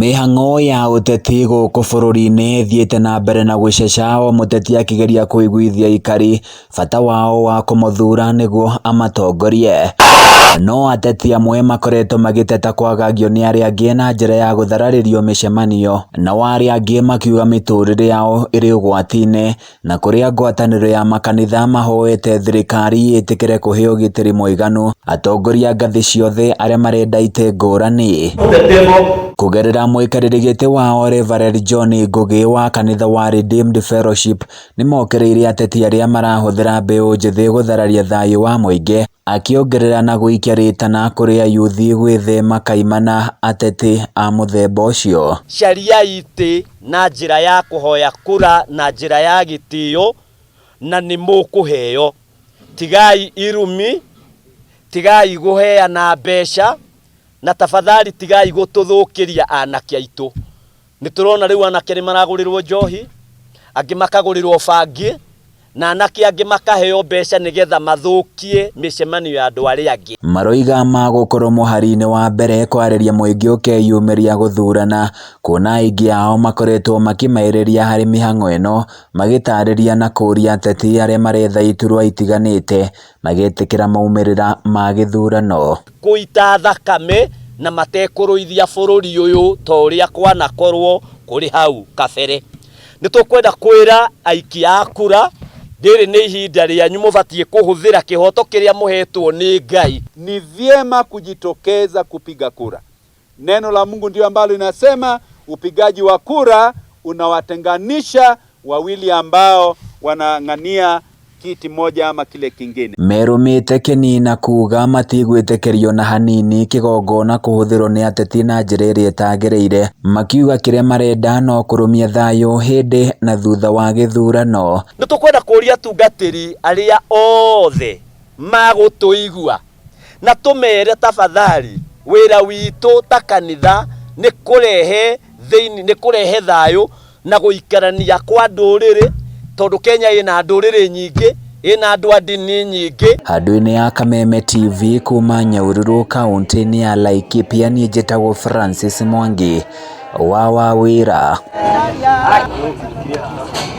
Mĩhang'o ya ũteti gũkũ bũrũri-inĩ ĩthiĩte na mbere na gũceca o mũteti akĩgeria kũiguithia aikari bata wao wa kũmũthura nĩguo amatongorie. No ateti amwe makoretwo magĩteta kwagagio nĩ arĩa angĩ na njĩra ya gũthararĩrio mĩcemanio, nao arĩa angĩ makiuga mĩtũrĩre yao ĩrĩ ũgwati-inĩ, na kũrĩa ngwatanĩro ya makanitha mahoete thirikari ĩtĩkĩre kũhe ũgitĩri mũiganu atongoria ngathĩ ciothe arĩa marenda itĩ ngũrani. Kũgerera mũikarĩri gĩtĩ wao Reverend John Ngũgĩ wa kanitha wa Redeemed Fellowship nĩmokĩrĩire ateti arĩa marahũthĩra mbeũ njĩthĩ gũthararia thayũ wa mũingĩ, akĩongerera na gũikia rĩtana kũrĩ ayuthi gwĩthema kaimana ateti a mũthemba ũcio. Cariai itĩ na njĩra ya kũhoya kura na njĩra ya gĩtĩo na nĩ mũkũheo. Tigai irumi, tigai gũheana mbeca na tafadhali tigai gũtũthũkĩria anake aitũ. Nĩ tũrona rĩu anake nĩ maragũrĩrwo njohi, angĩ makagũrĩrwo bangi na anake angĩ makaheo mbeca nĩgetha mathũkie mĩcemanio ya andũ arĩa angĩ. Maroiga magũkorwo mũhari-inĩ wa mbere kwarĩria mũingĩ ũkeyumĩria gũthurana, kuona aingĩ ao makoretwo makĩmaĩrĩria harĩ mĩhang'o ĩno, magĩtarĩria na kũũria ateti arĩa maretha iturwa itiganĩte magĩtĩkĩra maumĩrĩra ma gĩthurano. Kũita thakame na matekũrũithia bũrũri ũyũ ta ũrĩa kwanakorwo kũrĩ hau kabere. Nĩ tũkwenda kwĩra aikia a kura rĩrĩ nĩ ihinda rĩanyu mũbatiĩ kũhũthĩra kĩhoto kĩrĩa mũhetwo nĩ Ngai. Ni vyema kujitokeza kupiga kura. Neno la Mungu ndio ambalo linasema upigaji wa kura unawatenganisha wawili ambao wanang'ania kiti moja ama kile kingine. Merũmĩte kĩni na kuga matigwĩtĩkĩrio na hanini kĩgongona kũhũthĩrwo nĩ ateti na njĩra ĩrĩa ĩtagĩrĩire, makiuga kĩrĩa marenda no kũrũmia thayũ hĩndĩ na thutha wa gĩthurano. Nĩ tũkwenda kũria atungatĩri arĩa othe magũtũigua na tũmere tafadhali wĩra witũ ta kanitha nĩ kũrehe thĩinĩ nĩ kũrehe thayũ na gũikarania kwa ndũrĩrĩ tondũ Kenya ĩna ndũrĩrĩ nyingĩ ĩna andũ a ndini nyingĩ. Handũ-inĩ ya Kameme TV kuma Nyahururu kaunti-inĩ ya Laikipia niĩ njĩtagwo Francis Mwangi wa Wawĩra.